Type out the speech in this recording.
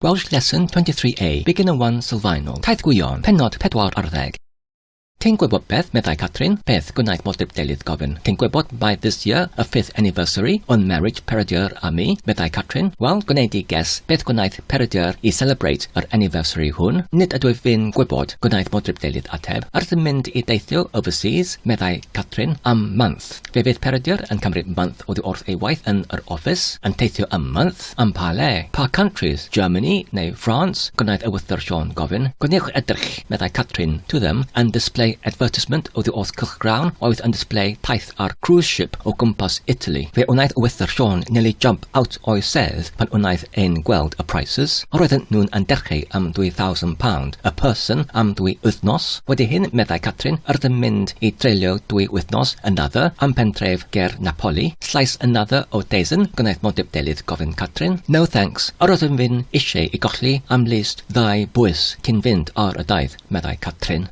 Welsh Lesson 23A, Beginner 1 Sylfaenol, Taith Gwion, Pennod 14. Ti'n gwybod beth, meddai Catrin, beth gwnaeth Modryb Delyth gofyn. Ti'n gwybod mai this year, y fifth anniversary o'n marriage Peredur a mi, meddai Catrin. Wel, gwneud i guess beth gwnaeth Peredur i celebrate yr anniversary hwn? Nid ydwyf fi'n gwybod, gwnaeth Modryb Delyth ateb. Yr ydym mynd i deithio overseas, meddai Catrin, am month. Fe fydd Peredur yn cymryd month oddi wrth ei waith yn yr office, yn teithio am month, am pa le? Pa countries? Germany neu France? Gwnaeth Ewythr Siôn gofyn. Gwnewch edrych, meddai Catrin, to them, yn display advertisement oddi wrth cylchgrawn oedd yn display taith ar cruise ship o gwmpas Italy. Fe wnaeth Ewythr Siôn nearly jump out o'i sedd pan wnaeth e'n gweld y prices. Roedden nhw'n yn dechrau am £2,000 y person am ddwy wythnos. Wedi hyn, meddai Catrin, yr ydym mynd i dreulio dwy wythnos another am pentref ger Napoli. Slice another o deisen, gwnaeth Modryb Delyth gofyn Catrin. No thanks, yr ydym fyn eisiau i golli am least ddau bwys cyn fynd ar y daith, meddai Catrin.